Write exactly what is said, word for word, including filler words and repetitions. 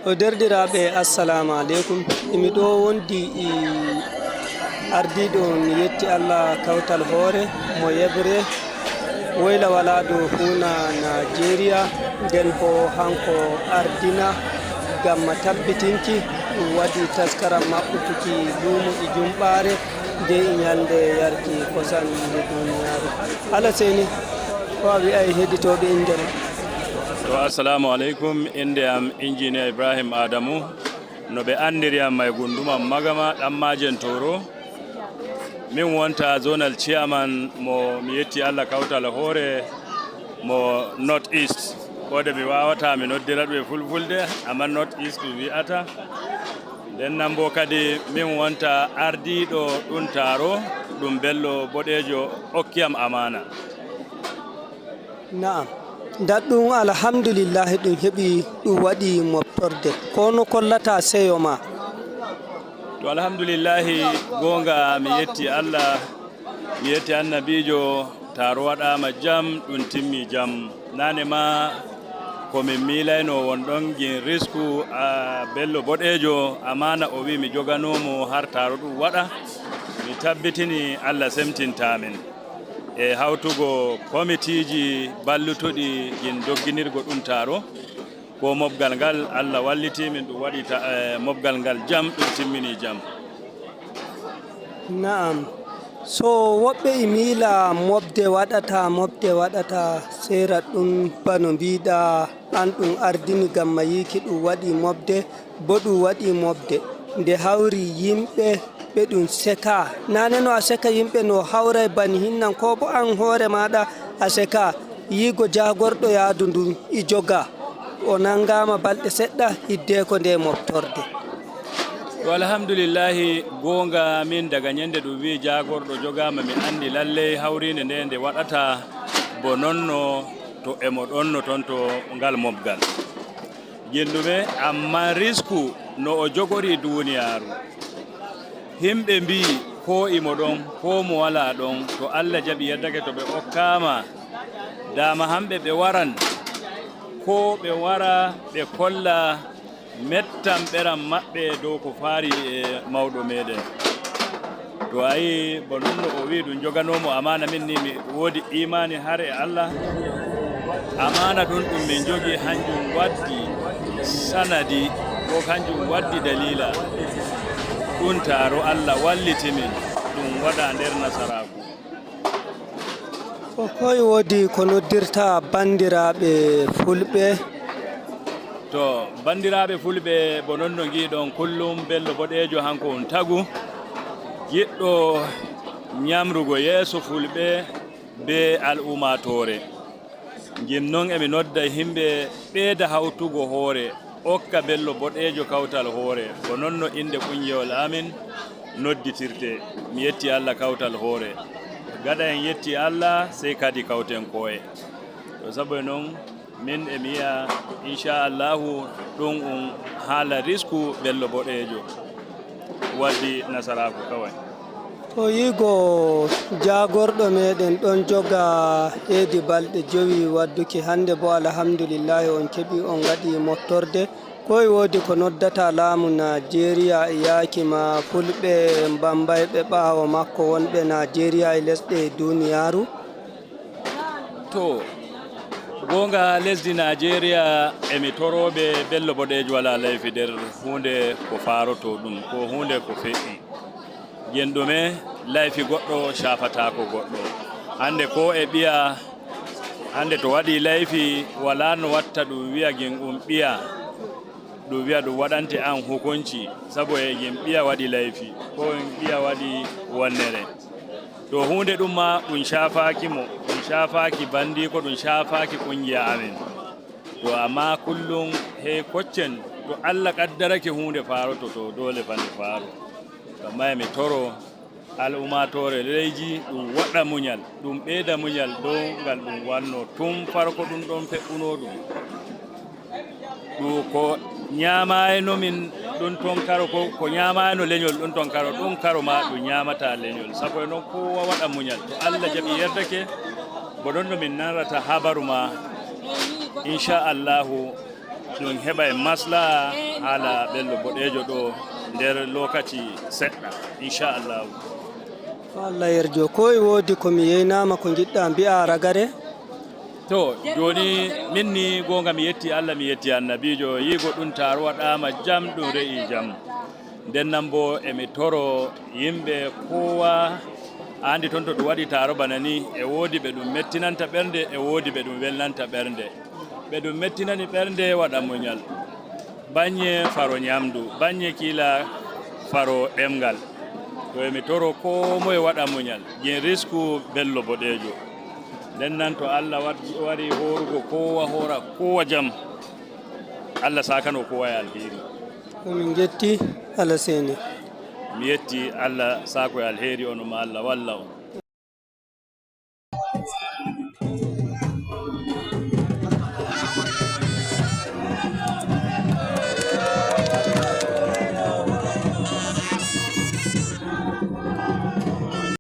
O derɗiraaɓe, assalamu aleykum. Emi ɗo wondi e ardiiɗo, mi yetti Allah, kawtal hoore mo yeɓre, woyla walaaɗo huuna Najeriya, nden bo hanko ardina ngam ma tabbitinki ɗum waɗi taskaram maɓɓutuki luumo e jumɓaare, nde e ñalnde yarki kosan nde duniyaaru. Alaseni, ko a wi'ay heɗitooɓe innde ma? To, assalamu aleykum. Innde am Injiniya Ibrahim Adamu, no ɓe anndiri am may Gunduma Magama, Ɗammaajen Tooro. Min wonta zonal chairman mo mi yetti Allah kawtal hoore mo North East. Koode mi waawata mi noddira ɗum e fulfulde, amma North East mi wi'ata. Nden nan bo kadi min wonta ardiiɗo ɗum taaro, ɗum Bello Boɗeejo okki am amaana. Na'am. Nda ɗum, alhamdulillahi, ɗum heɓi ɗum waɗi moftorde. Ko no kollata seyo ma? To, alhamdulillahi, goonga, mi yetti Allah, mi yetti Annabiijo, taaro waɗaama jam, ɗum timmi jam. Naane ma ko min miilayno won ɗon gin risku, a, Bello Boɗeejo, amaana o wi'i mi joganoo mo har taaro ɗum waɗa. Mi tabbitini Allah semtintaa min. E hawtugo komitiiji ballutuɗi gin dogginirgo ɗum taaro. Ko mobgal ngal Allah walliti min, ɗum waɗi ta-, eh, mobgal ngal jam, ɗum timmini jam. Na'am. So woɓɓe e miila mobde waɗata, mobde waɗata, seera ɗum bano mbiɗa an ɗum ardini ngam ma yiiki ɗum waɗi mobde, bo ɗum waɗi mobde. Nde hawri yimɓe ɓe ɗum seka. Naane no a seka yimɓe no hawray bani hinnan, ko bo an hoore maɗa a seka. Yiigo jaagorɗo yaadu ndun e joga. O nangaama balɗe seɗɗa hiddeko nde moftorde. To, alhamdulillahi, goonga min daga ñande ɗum wi'i jaagorɗo jogaama, mi andi lalley hawriinde nde nde waɗata bo nonno to emo ɗonno ton to ngal mobgal. Gin ɗume, amma risku no o jogori duniyaaru. Himɓe mbi'i ko imo ɗon, ko mo walaa ɗon, to Allah jaɓi yeddake to ɓe okkaama daama hamɓe ɓe waran, ko ɓe wara ɓe kolla mettam ɓeram maɓɓe dow ko faari e mawɗo meɗen. To a yi, bo non no o wi'i ɗum joganoo mo amaana, min ni mi woodi imaani har e Allah. Amaana ɗum ɗum min jogi, hanjum waddi sanadi, ko hanjum waddi dalila. Ɗum taaro Allah walliti min, ɗum waɗa nder nasaraaku. Ko koy woodi ko noddirta banndiraaɓe fulɓe? To, banndiraaɓe fulɓe, bo non no ngiiɗon kullum, Bello Boɗeejo hanko on tagu, jiɗɗo ñamrugo yeeso fulɓe be al'ummaatoore. Ngim non e mi nodda himɓe ɓeyda hawtugo hoore, okka Bello Boɗeejo kawtal hoore, ko non no innde kuñngewol amin nodditirte. Mi yetti Allah kawtal hoore. Gaɗa en yetti Allah, sey kadi kawten ko'e. To, sabu e non, min e mi yi'a, inchallahu, ɗum um haala risku Bello Boɗeejo. Waddi nasaraaku kaway. To yigo jaagorɗo meɗen ɗon joga heedi balɗe jowi wadduki, hannde bo alhamdulillahi on keɓi on ngaɗi moftorde. Koy woodi ko noddata laamu Najeriya e yaaki ma fulɓe mbambayɓe ɓaawo makko wonɓe Najeriya e lesɗe duniyaaru? To, goonga lesdi Najeriya, e mi torooɓe Bello Boɗeejo walaa layfi nder huunde ko faaroto ɗum, ko huunde ko feƴƴi. Yen ɗume, layfi goɗɗo caafataako goɗɗo. Hannde ko e ɓiya, hannde to waɗi layfi, walaa no watta ɗum wi'a gin ɗum ɓiya. Ɗum wi'a ɗum waɗante an hukunci, sabu e gin ɓiya waɗi layfi, ko en ɓiya waɗi wonnere. To huunde ɗum ma, ɗum caafaaki mo, ɗum caafaaki banndiiko, ɗum caafaaki kungiya amin. To amma kullum he koccen, to Allah qaddarake huunde faaroto, to doole fande faaro. To amma e mi toro, al'ummaatoore leydi, ɗum waɗa muñal, ɗum ɓeyda muñal dow ngal ɗum wanno tun farko ɗum ɗon feƴƴunoo ɗum. Ɗum ko ñaamaayno min ɗum ton karo, ko, ko ñaamaayno leñol ɗum ton karo, ɗum karo ma ɗum ñaamata leñol. Sabu e noon kowa waɗa muñal. To Allah jaɓi yerdake, mboɗon no min nanrata habaru ma, inchallahu. Ɗum heɓa e maslaha haala Bello Boɗeejo ɗo nder lokaci seɗɗa, inchallahu. Ko Allah yerjo, ko e woodi ko mi yeynaama ko njiɗɗa mbi'a ragare? To, jooni min ni goonga mi yetti Allah, mi yetti annabiijo, yiigo ɗum taaro waɗaama jam, ɗum re'i jam. Nden nan bo emi toro yimɓe kowa, a andi toon to ɗum waɗi taaro bana ni, e woodi ɓe ɗum mettinanta ɓernde, e woodi ɓe ɗum welnanta ɓernde. Ɓe ɗum mettinani ɓernde waɗa muñal. Baŋŋe faro nyamdu, baŋŋe kiila faro ɗemngal. To emi toro koo moye waɗa muñal, jin risku Bello Boɗeejo. Nden nan to Allah wat- wari hoorugo kowa, hoora kowa jam. Allah saakano kowa e alheri. Min njetti Allah seeni. Mi yetti Allah saako e alheri, ono ma Allah walla on.